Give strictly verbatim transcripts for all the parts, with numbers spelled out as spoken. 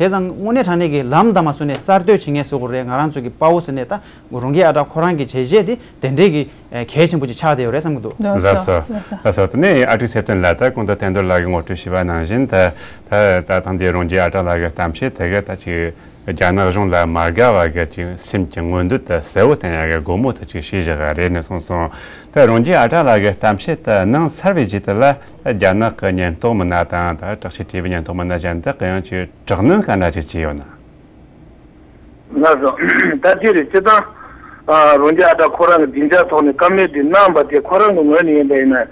བྱས་ཙང་དངོས་གནས་དྲང་གནས་ཀྱི་ལམ་དང་མ་སོང་ནས་གསར་གཏོད་བྱེད་མཁན་བཟོ་དགོས་རེད། ང་རང་ཚོ་གི་དཔའ་བོ་ཟེར་ནས་ད་རོང་སྐྱིད་ཨ་བྲག་ཁོ་རང་གི་བྱས་རྗེས་དེ་དེ་འདྲས་ཀྱི་གལ་ཆེན་པོ་ཅིག་ཆགས་བསྡད་ཡོད་རེད་བསམ་གྱི་འདུག་ལགས་སོ། ལགས་སོ། དེ་ནས་ཨ་ཀྲིག་ཚེ་བརྟན་ལགས། ད་གོང་དུ་བསྟན་རྡོར་ལགས་ཀྱིས་ངོ་སྤྲོད་བྱས་པ་ནང་བཞིན་ད་ད་ད་ཐེངས་འདིའི་རོང་སྐྱིད་ཨ་བྲག་ལགས་ཀྱི་གཏམ་བཤད་དེ་ག་ད་ཅིག་རྒྱ་ནག་གཞུང་ལ་མ་དགའ་བ་གི་ཅིག་སེམས་ཀྱི་མངོན་འདོད་དེ་གསལ་བོ་བསྟན་ཡག་གི་སྒོ་མོ་དེ་ཅིག་ཕྱེས་བཞག་ག་རེད་ནས་གསུངས་སོང་། ད་རོང་སྐྱིད་ཨ་བྲག་ལགས་ཀྱི་གཏམ་བཤད་དེ་གནང་ཚར་བའི་རྗེས་དེ་ལ་རྒྱ་ནག་གི་ཉེན་རྟོག་མི་སྣ་དང་ད་དྲག་ཆས་སྤྲས་པའི་ཉེན་རྟོག་མི་སྣ་གཞན་དག་གིས་ཡང་ཅིག་དྲག་གནོན་ག་འདྲ་ཅིག་བྱས་ཡོད་ན། ལགས་སོ། ད་ཅི་རེད། སྤྱིར་བཏང་ཨ་རོང་སྐྱིད་ཨ་བྲག་ཁོ་རང་གི་སྡིངས་ཆ་ཐོག་ནས་བཀའ་མོལ་དེ་གནང་པ་དེ་ཁོ་རང་གི་ངོས་ནས་ཡིན་པ་ཡིན་ན་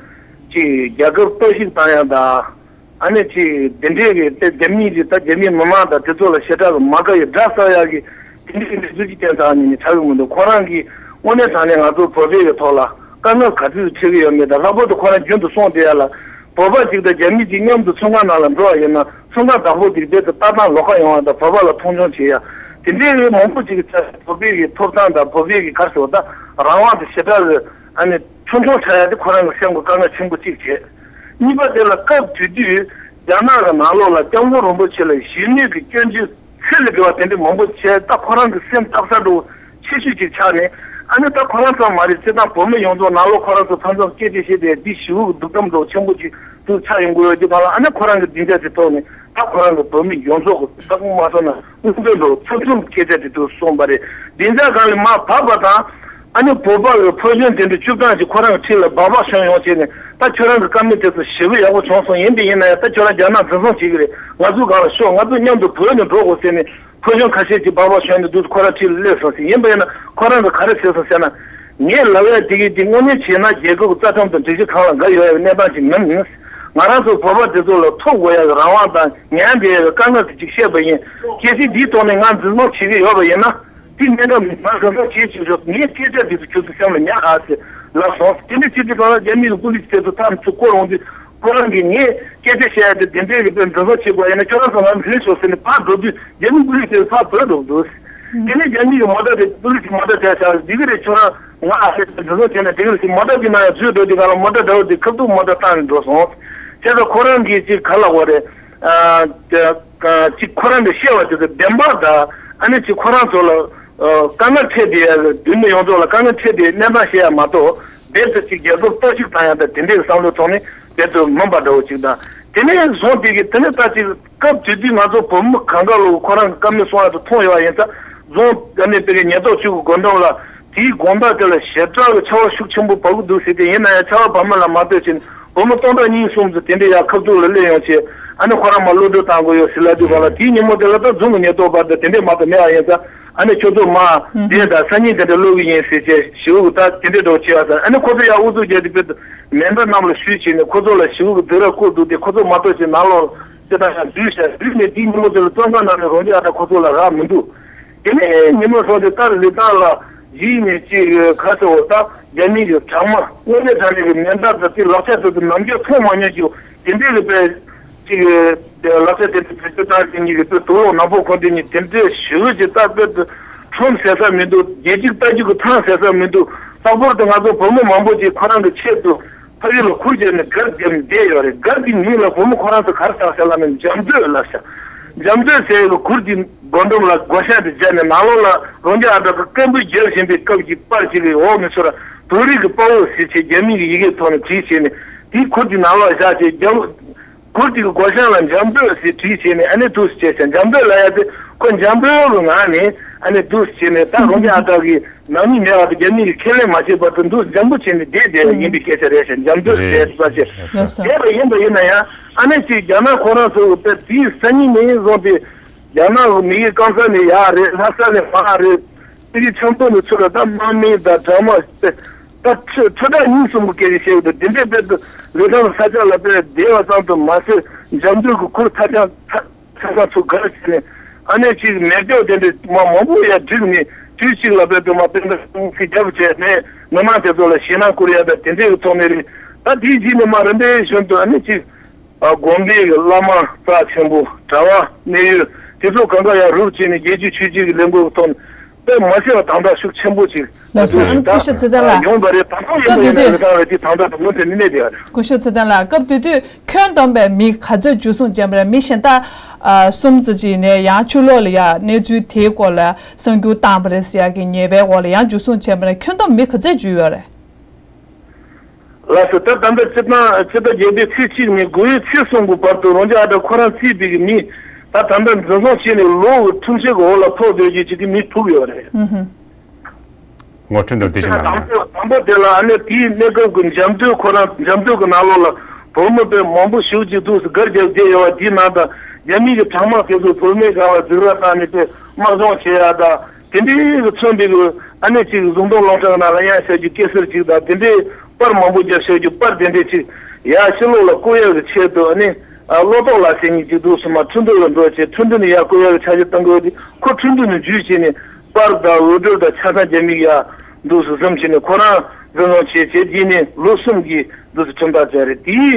ཅིག་རྒྱལ་ཁབ་གཏོར་བཤིག་བཏང་ཡག་དང་། ཨ་ནི་ཅིག་འདི་འདྲས་ཀྱི་དེ་རྒྱ་མི་གི་དེ་རྒྱ་མི་མི་མང་དང་དེ་ཚོ་ལ་ཞེ་དྲག་གི་མ་དགའ་ཡི་དགྲ་ཟ་ཡག་གི་དེ་འདྲས་ཀྱི་གནས་ཚུལ་ཅིག་བསྟན་ཚར་ནས་ནི་ཆགས་ཀྱི་མི་འདུག་ཁོ་རང་གིས་དངོས་གནས་དྲང་གནས་ང་ཚོ་བོད་པའི་གི་ཐོག་ལ་དཀའ་ངལ་ག་ཚོད་འཕྲད་ཀྱི་ཡོད་མེད་དང་། ལྷག་པར་དུ་ཁོ་རང་རྒྱུན་དུ་གསུངས་བསྡད་ཡ་ལ། བོད་པ་གཅིག་དང་རྒྱ་མི་གཅིག་མཉམ་དུ་ཚོང་ཁང་ནང་ལ་འགྲོ་བ་ཡིན་ན་ཚོང་ཁང་བདག་པོ་དེ་རྦད་དེ་ལྟ་སྟངས་ལོགས་ཀ་ཡོང་བ་དང་། བོད་པ་ལ་མཐོང་ཆུང་བྱེད་ཡ་དེ་འདྲའི་མང་པོ་ཅིག་གི་ཆ་བོད་པའི་གི་ཐོབ་ཐང་དང་བོད་པའི་གི་ག་རེ་ཟེར་བ་ད་རང་དབང་དེ་ཞེ་དྲག་གི་ཨ་ནི་ཆུང་ཆུང་ཆགས་ཡ་དེ་ཁོ་རང་གི་སེམས་ཀྱི་དཀའ་ངལ་ཆེན་པོ་གཅིག་བྱས། གཉིས་པ་དེ་ལ་སྐབས་དེ་དུས་རྒྱ་ནག་གི་ནང་ལོགས་ལ་སྐྱབས་མགོན་རིན་པོ་ཆེ་ལ་གཞི་ནས་ཀྱི་སྐྱོན་བརྗོད་ཚད་ལས་བརྒལ་བ་དེ་འདྲ་མང་པོ་བྱས། ད་ཁོ་རང་གི་སེམས་སྟག་ས་འདྲ་བོ་ཆེ་ཤོས་ཅིག་ཆགས་ནས། ཨ་ནི་ད་ཁོ་རང་ཙམ་མ་རེད། སྤྱིར་བཏང་བོད་མི་ཡོངས་རྫོགས་ནང་ལོགས་ཁོ་རང་ཚོ་ཕན་ཚུན་སྐད་ཆ་བཤད་དེ་འདི་ཞེ་པོ་གི་སྡུག་གཏམ་འདྲ་བོ་ཆེན་པོ་ཅིག་ཏུ་ཆགས་ཡོང་གི་ཡོད་རྒྱུ་གང་ལ། ཨ་ནི་ཁོ་རང་གི་སྡིངས་ཆ་དེ་ཐོག་ནས་ད་ཁོ་རང་གི་བོད་མི་ཡོངས་རྫོགས་གི་ད་དགོངས་མ་ཚོམ་ན་དབུ་མཛད་འདྲ་བོ་ཚབ་ཚུབ་སྐད་ཆ་དེ་ཚོ་གསུངས་པ་རེད། སྡིངས་ཆ་སྒང་ལ་མར་བབས་པ་དང་། ཨ་ནི་བོད་པ་གི་ཕོ་གཞོན་དེ་འདྲ་བཅུ་གྲངས་ཅིག་ཁོ་རང་གི་འཁྲིས་ལ་སྦག་སྦག་ཞོན་ཡོང་བྱས་ནས། ད་ཁྱོད་རང་གི་བཀའ་མོལ་དེ་ཚོ་ཞེ་པོ་ཡག་པོ་བྱུང་སོང་། ཡིན་པ་ཡིན་ན་ཡང་ད་ཁྱོད་རང་རྒྱ་ནག་འཛིན་བཟུང་བྱེད་ཀྱི་རེད། ང་ཚོའི་སྒང་ལ་ཤོག་ང་ཚོ་མཉམ་དུ་བོད་ནས་འགྲོ་དགོས་ཟེར་ནས་ཕོ་གཞོན་ཁ་ཤས་ཀྱིས་སྦག་སྦག་ཞོན་ནས་འདུག་ཁོ་རང་འཁྲིས་ལ་སླེབས་སོང་ཟེར། ཡིན་པ་ཡིན་ན་ཁོ་རང་གིས་ག་རེ་ཟེར་སོང་ཟེར་ན། ངས་ལབ་ཡ་དེ་གི་དེ་དངོས་གནས་བྱས་ན་རྒྱལ་ཁབ་ཀྱི་རྩ་ཁྲིམས་དང་སྒྲིག་གཞི་གང་ལ་འགལ་ཡོད་ཡ་གི་གནས་སྟངས་ཅིག་མིན། ང་རང་ཚོ་བོད་པ་དེ་ཚོ་ལ་ཐོབ་དགོས་ཡ་གི་རང་དབང་དང་མྱངས་བསྡད་ཡ་གི་དཀའ་ངལ་དེ་ཅིག་བཤད་པ་ཡིན། གལ་སྲིད་འདིའི་ཐོག་ནས་ང་འཛིན་བཟུང་བྱེད་ཀྱི་ཡོད་པ་ཡིན་ན། དེ་གནད་འགག་མིན། ང་གང་ཟག་གིས་བྱེད་ཆོག་ངའི་སྐད་ཆ་འདི་ཚོ་ཁྱོད་ཚོ་སེམས་ལ་ཉར་ཨ་ཟེར་ལབ་སོང་། དེ་འདྲ་བྱེད་དུས་གང་ལ་རྒྱ་མི་གི་པུ་ལིས་དེ་ཚོ་ཐག་ཚུར་བསྐོར་འོང་དུས། ཁོ་རང་གིས་ངས་སྐད་ཆ་བཤད་ཡ་དེ་དེ་འདྲའི་གི་དཔེ་འཛིན་བཟུང་བྱེད་དགོས་ཡིན་ན་ཁྱོད་རང་ཚོ་ང་འཛིན་ཤོག་ཟེར་ནས་ཕར་འགྲོ་དུས་རྒྱ་མི་པུ་ལིས་དེ་ཚོ་ཕར་བྲོས་འགྲོ་གི་འདུག་དེ་ནས་རྒྱ་མི་གི་མོ་ཊ་དེ་པུ་ལིས་ཀྱི་མོ་ཊ་དེ་བཞག་འདི་གི་རེད། ཁྱོད་རང་ང་ཨ་ཧེ་འཛིན་བཟུང་བྱས་ན་འགྲིག་གི་རེད་ཟེར། མོ་ཊ་དེ་ནང་ཡང་འཛུལ་འགྲོ་དུས་གང་ལ་མོ་ཊ་འདྲ་བོ་དེ་ཁ་ཐུག་མོ་ཊ་བཏང་ནས་འགྲོ་སོང་། བྱས་ཙང་ཁོ་རང་གིས་ཅིག་ག་ལབ་དགོས་རེད། ཨ། ཅིག་ཁོ་རང་གིས་བཤད་པ་དེ་ཚོ་བདེན་པ་དང་། ཨ་ནི་ཅིག་ཁོ་རང་ཚོ་ལ་ཨ་དཀའ་ངལ་འཕྲད་བསྡད་ཡ་གི་བོད་མི་ཡོངས་རྫོགས་ལ་དཀའ་ངལ་འཕྲད་བསྡད་གནས་སྟངས་བཤད་ཡ་མ་གཏོགས། རྦད་དེ་ཅིག་རྒྱལ་ཁབ་གཏོར་བཤིག་བཏང་ཡ་དང་དེ་འདྲའི་བསམ་བློའི་ཐོག་ནས་རྦད་དེ་མིན་པ་འདྲ་བོ་ཅིག་དང་། དེ་ནས་བཟུང་དེ་གི་དེ་ནས་ད་ཅིག་སྐབས་དེ་དུས་ང་ཚོ་བོད་མི་གང་ག་ལོ་ཁོ་རང་གི་བཀའ་མོལ་གསུང་ཡ་དེ་མཐོང་ཡོད་པ་ཡིན་ཙང་། རྫོང་ཨ་ནི་དེ་གི་ཉེན་རྟོག་ཅུས་ཀྱི་སྒོ་འགྲམ་ལ། དེའི་དགོང་དག་དེ་ལ་ཞེ་དྲག་གི་ཆར་པ་ཤུགས་ཆེན་པོ་བབས་ཀྱི་འདུག་ཟེར་ཏེ། ཡིན་ན་ཡང་ཆར་པ་བབས་མིན་ལ་མ་ལྟོས་བྱས་ནས་བུ་མོ་སྟོང་ཕྲག་གཉིས་གསུམ་ཙམ་དེ་འདྲ་ཡར་ཁ་ཐུག་ལ་སླེབས་ཡོང་བྱས། ཨ་ནི་ཁོ་རང་མར་གློད་གྲོལ་བཏང་དགོས་ཡོད་ཟེར་ལབ་དུས་གང་ལ། དེའི་ཉིན་མོ་དེ་ལ་ད་རྫོང་གི་ཉེན་རྟོག་པ་དང་དེ་འདྲས་མ་གཏོགས་མེད་པ་ཡིན་ཙང་། ཨ་ནི་ཁྱོད་ཚོ་མར་བསྡད་དང་སང་ཉིན་དེ་འདྲ་གློད་ཀྱི་ཡིན་ཟེར་བྱས་ཞེ་པོ་གི་ད་དེ་འདྲས་འདྲ་བོ་བྱས་པ་ཙང་། ཨ་ནི་ཁོ་ཚོ་ཡར་ཨུ་ཚུགས་རྒྱག་དུས་དཔེར་ན་མེ་མདའ་གནམ་ལ་གཞུས་བྱས་ནས་ཁོ་ཚོ་ལ་ཞེ་པོ་གི་སྡིགས་ར་བསྐུལ་འདུག་སྟེ། ཁོ་ཚོ་མ་གཏོགས་ཅིག་ནང་ལོགས་ལ་ཅི་ལྟར་ཡང་འཛུལ་བྱས། འཛུལ་ནས་དེའི་ཉིན་མོ་དེ་ལ་བཙོན་ཁང་ནང་ནས་རོང་སྐྱིད་ཨ་བྲག་ཁོ་ཚོ་ལ་རག་མི་འདུག་དེ་ནས་ཉིན་མོ་སོང་སྟེ་ད་ལི་ཐང་ལ་གཞི་ནས་ཅིག་ཁ་ཆེ་བོ་ད་རྒྱ་མི་གི་དྲག་དམག་དངོས་གནས་དྲང་གནས་ཀྱི་མེ་མདའ་དང་དེ་ལག་ཆ་དེ་ཚོ་ནམ་རྒྱུན་མཐོང་མ་མྱོང་རྒྱུ་དེ་འདྲའི་གི་དཔེ་ཅིག་ལག་ཆ་དེ་ཚོ་བེད་སྤྱོད་བཏང་དེ་གཉིས་ཀྱི་དཔེ་དུག་ལོག་ནག་པོ་ཁོ་དེ་གཉིས་དེ་འདྲའི་ཞེ་པོ་ཅིག་ད་དཔེ་དུ་ཁྲོམ་ཟེར་ས་མི་འདུག་རྒྱལ་གཅེས་ལྟ་རྒྱུ་གི་ཐང་ཟེར་ས་མི་འདུག་ལྷག་པར་དུ་ང་ཚོ་བོད་མི་མང་པོ་ཅིག་ཁོ་རང་གི་ཆེད་དུ་ཕ་ཡུལ་ལ་ཁུར་བརྒྱབ་ནས་སྒར་བརྒྱབ་ནས་བསྡད་ཡོད་རེད། སྒར་དེའི་མིང་ལ་བོད་མི་ཁོ་རང་ཚོ་ག་རེ་བཏགས་ཟེར་ལབ་ན་འཇམ་མཛོད་ལབ་ཤག་འཇམ་མཛོད་ཟེར་བའི་གུར་དེའི་སྒོ་འགྲམ་ལ་སྒོ་བཤམས་དེ་སྦྱར་ནས་ནང་ལོགས་ལ་རོང་སྐྱིད་ཨ་བྲག་གི་སྐད་འབོད་རྒྱག་བཞིན་པའི་སྐབས་ཀྱི་པར་ཞིག་གི་འོག་མི་ཚོར་བོད་རིགས་ཀྱི་དཔའ་བོ་ཟེར་བྱས་རྒྱ་མི་གི་ཡི་གེའི་ཐོག་ནས་བྲིས་བྱས་ནས་དེའི་གུར་དེའི་ནང་ལོགས་བཞག་བྱས། རྒྱ་གུར་དེ་གི་སྒོ་བཤམས་ལ་འཇམ་མཛོད་ཟེར་བྲིས་བྱས་ནས། ཨ་ནི་འདུག་སེ་བྱས་བྱས་འཇམ་མཛོད་ལབ་ཡ་དེ་ཁོ་འཇམ་པོའི་ངང་ནས་ཨ་ནི་འདུག་སེ་བྱས་ནས་ད་རོང་སྐྱིད་ཨ་བྲག་གི་ནང་མི་མེད་པ་དང་རྒྱ་མི་གིས་ཁས་ལེན་མ་བྱས་བར་དུ་འདུག་འཇམ་པོ་བྱས་ནས་བསྡད་བསྡད་པ་ཡིན་པའི་སྐད་ཆ་རེད་ཤག་འཇམ་མཛོད་ཟེར་ས་ཆེ། ལགས་སོ། བསྡད་པ་ཡིན་པ་ཡིན་ན་ཡང་ཨ་ནི་ཅིག་རྒྱ་ནག་ཁོ་རང་ཚོ་དེ་དེའི་སང་ཉིན་ནས་བཟུང་སྟེ་རྒྱ་ནག་གི་མི་ཡི་སྐམ་ས་ནས་ཡར་རེད། ལྷ་ས་ནས་མར་རེད། སྤྱི་ཁྱབ་མདོ་ནས་ཚུར་ལ་ད་དམག་མི་དང་དྲག་དམག་ད་ཁྲི་ཁྲི་ཕྲག་གཉིས་གསུམ་གྱི་སྐད་ཆ་བཤད་ཡོད་དུས། དེ་འདྲའི་དཔེ་དུ་ལི་ཐང་ས་ཆ་ལ་དཔེ་བསྡད་པ་ཙམ་དུ་མ་ཟད། འཇམ་མཛོད་ཀྱི་གུར་ཐ་ཆང་ཐ་ཆང་ཚུར་སྒར་བྱས་ནས་ཨ་ནེ་གཅིག་མེ་སྒྱོགས་དེ་འདྲའི་མ་མང་པོ་ཡར་བསྒྲིགས་ནས་དུས་གཅིག་ལ་དཔེ་དུ་མ་དཔེ་འདྲ་གསུང་ཚིག་རྒྱབ་བྱས་ནས་མི་མང་དེ་ཚོ་ལ་ཞེད་སྣང་བསྐུར་ཡ་དང་དེ་འདྲའི་གི་ཐོག་ནས་རེད། ད་དེའི་རྗེས་ནས་མར་རིམ་པས་བཞིན་དུ་ཨ་ནེ་གཅིག་ཨ་དགོན་པའི་གི་བླ་མ་རྩ་ཆེན་པོ་གྲྭ་པ་གནད་ཡོད་དེ་ཚོ་གང་ག་ཡར་རུབ་བྱས་ནས་རྒྱལ་སྤྱི་ཆོས་བརྒྱུད་ཀྱི་ལས་འགུལ་གྱི་ཐོག་ནས་ དཔེ་མ་སྲིད་པ་དམ་དྲག་ཤུགས་ཆེན་པོ་ཅིག་ལགས་སོ། ཨ་ནི་སྐུ་ཞབས་ཚེ་བརྟན་ལགས། ཡོང་བ་རེད། ད་དུང་ཡོང་བ་ཡིན་ན་ལས་དང་རེད། དེ་དམ་དྲག་དང་མུ་མཐུད་ནས་གནས་བསྡད་ཡོད་རེད། སྐུ་ཞབས་ཚེ་བརྟན་ལགས། སྐབས་དེ་དུས་ཁྱོན་བསྡོམས་པའི་མི་ག་ཚོད་འཇུ་བཟུང་བྱས་པ་རེད། མི་གཞན་དག་ཨ་གསུམ་ཙམ་ཅིག་ནས་ཡང་ཕྱི་ལོགས་ལ་ཡ་གནས་ཚུལ་དེའི་སྐོར་ལ་གསར་འགྱུར་བཏང་པ་རེད་ཟེར་ཡག་གི་ཉེས་པའི་འོག་ལ་ཡང་འཇུ་བཟུང་བྱས་པ་རེད། ཁྱོན་བསྡོམས་མི་ག་ཚོད་འཇུས་ཡོད་རེད། ལགས་སོ། ད་ད་ལྟ་སྤྱི་བཏང་ཕྱི་ཟླ་བརྒྱད་པའི་ཚེས་གཅིག་ནས་དགུ་པའི་ཚེས་གསུམ་གྱི་བར་དུ་རང་ཅག་ཨ་ཊ་ཁོ་རང་རྩིས་པའི་གི་མི་ད་ད་ལྟ་འཛིན་བཟུང་བྱས་ནས་ལོ་གི་ཁྲིམས་ཆད་ཀྱི་འོག་ལ་ཕོག་སྡོད་རྒྱུ་ཅིག་གི་མི་དྲུག་ཡོད་རེད། ཨུ་ཧུ། ངོ་སྤྲོད་འདི་དེ་བཞིན་གནང་དང་པོ་དང་པོ་དེ་ལ་ཨ་ནི་དེའི་གནས་སྐབས་ཀྱི་འཇམ་མདོ་ཁོ་རང་འཇམ་མདོ་གི་ནང་ལོགས་ལ་བོད་མི་དཔེ་མང་པོ་ཞེ་པོ་ཅིག་འདུག་སེ་སྒར་རྒྱབ་བསྡད་ཡོད་པ་དེའི་ནང་དང་རྒྱ་མི་གི་དྲག་དམག་དེ་ཚོ་བོད་མི་སྒང་ལ་འཛིང་ར་བཏང་ནས་དཔེ་དམག་སྦྱོང་བྱེད་ཡ་དང་། དེ་འདྲའི་གི་མཚོན་པའི་གི་ཨ་ནི་ཅིག་གཟུགས་མདོག་རླུང་ཁྲག་ནང་ལ་གཡང་ཤ་རྒྱུ་སྐད་སར་ཅིག་དང་དེ་འདྲའི་པར་མང་པོ་རྒྱབ་ཤ་རྒྱུ་པར་དེ་འདྲའི་ཅིག་ཡ་ཕྱི་ལོགས་ལ་བཀོད་ཡག་གི་ཆེད་དུ་ཨ་ནི་ཨ་བློ་ཏོག་ལགས་ཟེར་མཁན་ཅིག་འདུག་སེ་མར་ཁྲིན་ཏུའུ་ལ་འགྲོ་བྱས་ཁྲིན་ཏུའུ་ནས་ཡར་བཀོད་ཡག་གི་ཆ་ཤས་བཏང་གི་ཡོད་དེ་ཁོ་ཁྲིན་ཏུའུ་ནས་འཇུས་བྱས་ནས་པར་དང་འོས་སྦྱོར་དང་ཆ་ཚང་རྒྱ་མི་ཡ་འདུག་སེ་བཟུང་བྱས་ནས་ཁོ་རང་འཛིན་བཟུང་བྱས་བྱས་རྗེས་ནས་ལོ་གསུམ་གྱི་འདུག་སེ་ཁྲིམས་ཐག་བཅད་རེད། དེའི་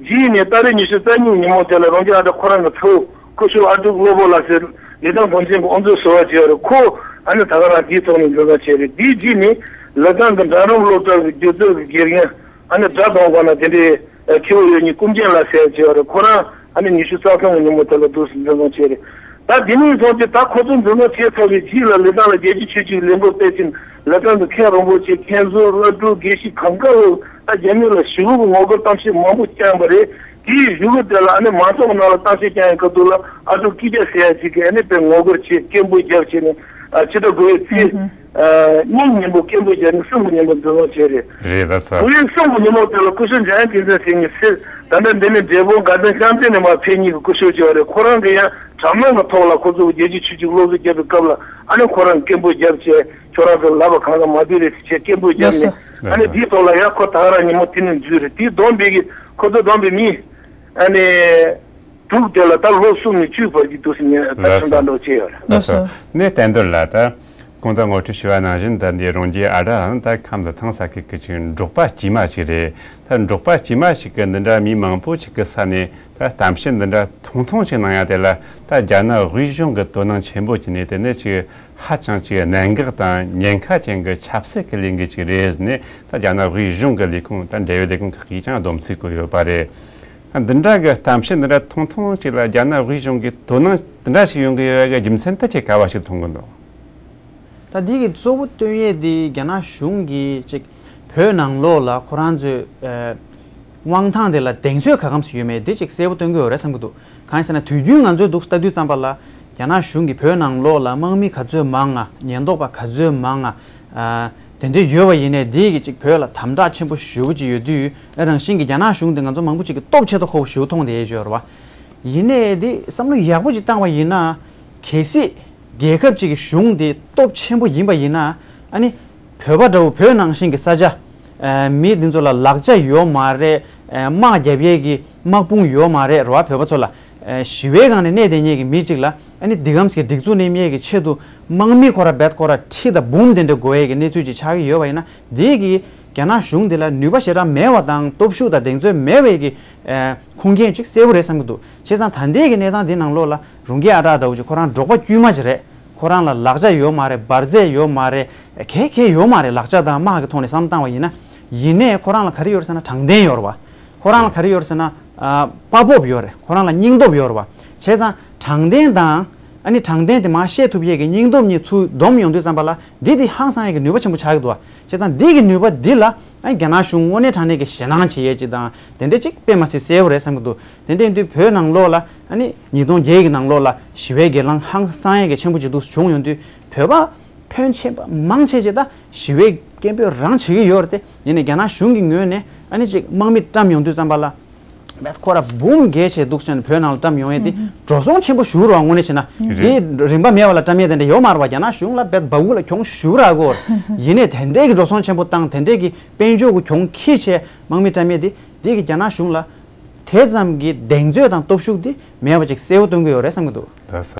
རྗེས་ནས་ཏ་རིག་ཉི་ཤུ་རྩ་གཉིས་ཉིན་མོ་དེ་ལ་རང་ཅག་ཨ་ཊ་ཁོ་རང་གི་ཚ་བོ་སྐུ་ཞབས་ཨ་ཀྲུག་བློ་བོ་ལགས་ཟེར་ལི་ཐང་བོན་ཆེན་གྱི་དབུ་མཛད་ཟུར་པ་ཅིག་ཡོད་རེད། ཁོ་ཨ་ནི་ད་ག་རང་དེའི་ཐོག་ནས་འཛིན་བཟུང་བྱས་རེད། དེའི་རྗེས་ནས་ལི་ཐང་གི་འབྲམ་རམས་སློབ་གྲྭ་གི་སྒྱུ་རྩལ་གྱི་དགེ་རྒན་ཨ་ནི་དགྲ་གདོང་སྒང་ན་དེ་འདྲའི་མཁས་པོ་ཡོད་མཁན་ཀུན་མཁྱེན་ལགས་ཟེར་ཅིག་ཡོད་རེད། ཁོ་རང་ཨ་ནི་ཉི་ཤུ་རྩ་གསུམ་གྱི་ཉིན་མོ་དེ་ལ་འདུག་སེ་འཛིན་བཟུང་བྱས་རེད། ད་དེ་ནས་བཟུང་སྟེ་ད་ཁོ་ཚོ་འཛིན་བཟུང་བྱས་ཚར་བའི་རྗེས་ལ་ལི་ཐང་ལ་རྒྱལ་སྤྱིའི་ཆོས་ཀྱི་ལས་འགུལ་སྤེལ་ཕྱིན་ལི་ཐང་གི་མཁན་རིན་པོ་ཆེ་མཁན་ཟུར་སློབ་ཕྲུག་དགེ་བཤེས་གང་ག་ལ་ད་རྒྱ་མི་ལ་ཞི་བའི་ངོ་རྒོལ་གཏམ་བཤད་མང་པོ་བསྐྱངས་པ་རེད། དེའི་གཞུག་གུ་དེ་ལ་ཨ་ནི་མང་ཚོགས་ནང་ལ་གཏམ་བཤད་བསྐྱངས་ཡའི་སྐབས་དུ་ལ་ཨ་ཀྲུག་སྐད་རྒྱག་ཟེར་ཡ་ཅིག་གིས་ཨ་ནི་དཔེ་ངོ་རྒོལ་བྱས་སྐད་འབོད་རྒྱབ་བྱས་ནས་ཨ་ཕྱི་ཟླ་དགུ་པའི་ཚེས་ཨ་གཉིས་ཉིན་མོ་སྐད་འབོད་རྒྱབ་ནས་གསུམ་གྱི་ཉིན་མོ་འཛིན་བཟུང་བྱས་རེད། རེད་ལགས་སོ། དགུ་པའི་གསུམ་གྱི་ཉིན་མོ་དེ་ལ་སྐུ་ཞབས་འཇམ་དབྱངས་བསྟན་འཛིན་ཟེར་མཁན་ཟེར་ད་ལྟ་འདི་ནས་འབྲས་སྤུངས་དགའ་ལྡན་ཤམ་སྟོན་ནས་མར་ཕེབས་མཁན་གྱི་སྐུ་ཞབས་ཅིག་ཡོད་རེད། ཁོ་རང་གིས་ཡང་དྲག་གནོན་གྱི་ཐོག་ལ་ཁོ་ཚོ་གི་རྒྱལ་སྤྱིའི་ཆོས་ཀྱི་སློབ་གསོ་བརྒྱབ་པའི་སྐབས་ལ་ཨ་ནི་ཁོ་རང་སྐད་འབོད་རྒྱབ་བྱས་ཁྱོད་རང་ཚོ་ལབ་པ་གང་ག་མ་བདེ་རེད་ཟེར་བྱས་སྐད་འབོད་རྒྱབ་ནས་ལགས་སོ། ཨ་ནི་དེའི་ཐོག་ལ་ཡང་ཁོ་ད་ག་རང་ཉིན་མོ་དེ་ནས་འཛུལ་རེད། དེའི་བསྡོམས་པའི་གི་ཁོ་ཚོ་བསྡོམས་པའི་མི་ཨ་ནི། དྲུག་དེ་ལ་ད་ལོ་གསུམ་ནས་བཅུའི་བར་གྱི་དུས་སུ་ངས་ད་ལགས་སོ། ཁྲིམས་ཐག་འདྲ་བཅད་ཡོད་རེད། ལགས་སོ། ལགས་སོ། ནས་བསྟན་དོན་ལ་ད་གོང་དུ་ངོ་སྤྲོད་ཞུས་པ་ནང་བཞིན་ད་འདི་རང་རྒྱལ་ཨ་ཊ་ནི་ད་ཁམས་དང་ཐང་ས་ཁུལ་གྱི་ཅིག་འབྲོག་པ་དཀྱུས་མ་ཞིག་རེད། ད་འབྲོག་པ་དཀྱུས་མ་ཞིག་གིས་འདི་འདྲ་མི་མང་པོ་ཞིག་གི་ས་ནས་ད་གཏམ་བཤད་འདི་འདྲ་ཐུང་ཐུང་ཞིག་གནང་ཡ་དེ་ལ་ད་རྒྱ་ནག་དབུས་གཞུང་གི་དོ་སྣང་ཆེན་པོ་བྱས་ནས་དེ་ནས་ཅིག་ཧ་ཅང་ཅིག་གནད་འགག་དང་ཉེན་ཁ་ཅན་གྱི་ཆབ་སྲིད་ཀྱི་ལས་འགུལ་ཅིག་རེད་ཟེར་ནས་ད་རྒྱ་ནག་དབུས་གཞུང་གི་ལས་ཁུངས་ད་འབྲེལ་ཡོད་ལས་ཁུངས་ཁག་གིས་ཀྱང་སྡོམ་ཚིག་བཀོད་ཡོད་པ་རེད། འདི་འདྲ་གི་གཏམ་བཤད་འདི་འདྲ་ཐུང་ཐུང་ཅིག་ལ་རྒྱ་ནག་དབུས་གཞུང་གིས་དོ་སྣང་འདི་འདྲ་ཞིག་ཡོང་གི་ཡོད་པའི་རྒྱུ་མཚན་དེ་ཁྱེད་ག་བ་ཞིག་མཐོང་གི་འདུག་ད་འདི་གི་གཙོ་བོ་སྟོན་ཡས་འདི་རྒྱ་ནག་གཞུང་གིས་ཅིག་བོད་ནང་ལོགས་ལ་ཁོ་རང་ཚོའི་ཨ་དབང་ཐང་དེ་ལ་གདེང་ཚོད་ག་གམ་ཞིག་ཡོད་མེད་འདི་ཅིག་གསལ་པོ་སྟོན་གི་ཡོད་རེད་བསམ་གི་འདུག་གང་ཡིན་ཟེར་ན་དུས་རྒྱུན་ང་ཚོས་འདུག་ལྟ་དུས་ཙམ་པ་ལ་རྒྱ་ནག་གཞུང་གིས་བོད་ནང་ལོགས་ལ་དམག་མི་ག་ཚོད་མང་ང་ཉེན་རྟོག་པ་ག་ཚོད་མང་ང་ཨ་དེ་འདྲ་ཡོད་པ་ཡིན་ནའི་འདི་གི་ཅིག་བོད་ལ་དམ་དྲག་ཆེན་པོ་ཞེ་པོ་ཅིག་ཡོད་དུས་ཨ་རང་བཞིན་གྱི་རྒྱ་ནག་གཞུང་དེ་ང་ཚོ་མང་པོ་ཅིག་གི་སྟོབས་ཆེ་ཏོག་ཁོ་བོ་ཞེ་པོ་མཐོང་བསྡད་ཡོད་རེད་བ། ཡིན་ནའི་འདི་བསམ་བློ་ཡག་པོ་ཅིག་བཏང་བ་ཡིན་ན་གལ་སྲིད་རྒྱལ་ཁབ་ཅིག་གི་གཞུང་དེ་སྟོབས་ཆེན་པོ་ཡིན་པ་ཡིན་ན་ཨ་ནི་བོད་པ་འདྲ་བོ་བོད་ནང་བཞིན་གྱི་ས་ཆ་ཨ་མི་འདི་ཚོ་ལ་ལག་ཆ་ཡོད་མ་རེད། ཨ་དམག་རྒྱབ་ཡས་ཀྱི་དམག་དཔུང་ཡོད་མ་རེད་རེད་བ། བོད་པ་ཚོ་ལ་ཨ་ཞི་བའི་སྒང་ནས་གནས་བསྡད་མཁན་གྱི་མི་གཅིག་ལ་ཨ་ནི་འདི་གམ་ཞིག་གི་སྒྲིག་འཛུགས་གནས་མཁན་གྱི་ཆེད་དུ་དམག་མི་ཁོ་ར་རྦད་ཁོ་ར་ཁྲི་དང་འབུམ་དེ་འདྲ་དགོས་ཡས་ཀྱི་གནས་ཚུལ་ཅིག་ཆགས་ཀྱི་ཡོད་པ་ཡིན་ན་འདི་གི་རྒྱ་ནག་གཞུང་འདི་ལ་ནུས་པ་ཞེ་དྲག་མེད་པ་དང་སྟོབས་ཤུགས་དང་གདེང་ཚོད་མེད་པའི་གི་ཨ་ཁུངས་སྐྱེལ་ཅིག་གསལ་པོ་རེད་བསམ་གྱི་འདུག་བྱས་ཙང་ད་ལྟའི་གི་གནས་སྟངས་འདི་ནང་ལོགས་ལ་རུང་གི་ཨ་ཊ་འདྲ་བོ་ཅིག་ཁོ་རང་འབྲོག་པ་དཀྱུས་མ་ཅིག་རེད། ཁོ་རང་ལ་ལག་ཆ་ཡོད་མ་རེད། འབར་རྫས་ཡོད་མ་རེད། གས་གས་ཡོད་མ་རེད། ལག་ཆ་དང་དམག་གི་ཐོག་ནས་བསམ་བཏང་བ་ཡིན་ན། ཡིན་ནའི་ཁོ་རང་ལ་ག་རེ་ཡོད་རེད་ཟེར་ན་དྲང་བདེན་ཡོད་རེད་བ། ཁོ་རང་ལ་ག་རེ་ཡོད་རེད་ཟེར་ན་ཨ་དཔའ་སྤོབས་ཡོད་རེད། ཁོ་རང་ལ་སྙིང་སྟོབས་ཡོད་རེད་བ། བྱས་ཙང་དྲང་བདེན་དང་ཨ་ནི་དྲང་བདེན་དེ་མར་བཤད་ཐུབ་ཡས་ཀྱི་སྙིང་སྟོབས་གཉིས་ཚུར་བསྡོམས་ཡོང་དུས་ཙམ་པ་ལ་འདི་དེ་ཧང་སང་ཡས་ཀྱི་ནུས་པ་ཆེན་པོ་ཆགས་ཀྱི་འདུག་བ། བྱས་ཙང་འདི་གི་ནུས་པ་འདི་ལ་ཨ་རྒྱ་ནག་གཞུང་དངོས་གནས་དྲང་གནས་ཀྱི་ཞེད་སྣང་བྱེད་ཡས་ཅིག་དང་དེ་འདྲས་ཅིག་དཔེ་མ་སྲིད་གསལ་པོ་རེད་བསམ་གྱི་འདུག་དེ་འདྲས་ཡིན་དུས་བོད་ནང་ལོགས་ལ་ཨ་ནི་ཉིས་སྟོང་བརྒྱད་ཀྱི་ནང་ལོགས་ལ་ཞི་བའི་སྒེར་ལངས་ཧང་སང་ཡས་ཀྱི་ཆེན་པོ་ཅིག་འདུག་བྱུང་ཡོང་དུས་བོད་པ་ཕོན་ཆེན་པོ་མང་ཆེ་ཆེ་ད་ཞི་བའི་སྐད་འབོད་རང་བྱེད་ཀྱི་ཡོད་རེད་དེ། ཡིན་ནའི་རྒྱ་ནག་གཞུང་གི་ངོས་ནས་ཨ་ནི་ཅིག་དམག་མི་བཀྲམ་ཡོང་དུས་ཙམ་པ་ལ་བེད་ཁོ་ར་འབུམ་བརྒྱད་བྱས་འདུག་ཟེར་ནས་བོད་ནང་ལ་བཀྲམ་ཡོང་ཡས་དེ་འགྲོ་སོང་ཆེན་པོ་ཞུ་རུ་བ་དངོས་གནས་བྱས་ན་རེད། དེ་རིན་པ་མེད་པ་ལ་བཀྲམ་ཡས་དེ་འདྲ་ཡོད་མ་རེད་བ། རྒྱ་ནག་གཞུང་ལ་བེད་འབའ་གུ་ལ་གྱོང་ཞུ་ར་གོ། ཡིན་ནའི་དེ་འདྲས་ཀྱི་འགྲོ་སོང་ཆེན་པོ་བཏང་དེ་འདྲས་ཀྱི་དཔལ་འབྱོར་གྱི་གྱོང་ཁྱི་བྱས་དམག་མི་བཀྲམ་ཡས་དེ་དེ་གི་རྒྱ་ནག་གཞུང་ལ་དེ་ཙམ་གྱི་གདེང་ཚོད་དང་སྟོབས་ཤུགས་དེ་མེད་པ་ཅིག་གསལ་པོ་སྟོན་གྱི་ཡོད་རེད་བསམ་གྱི་འདུག་ད་ས།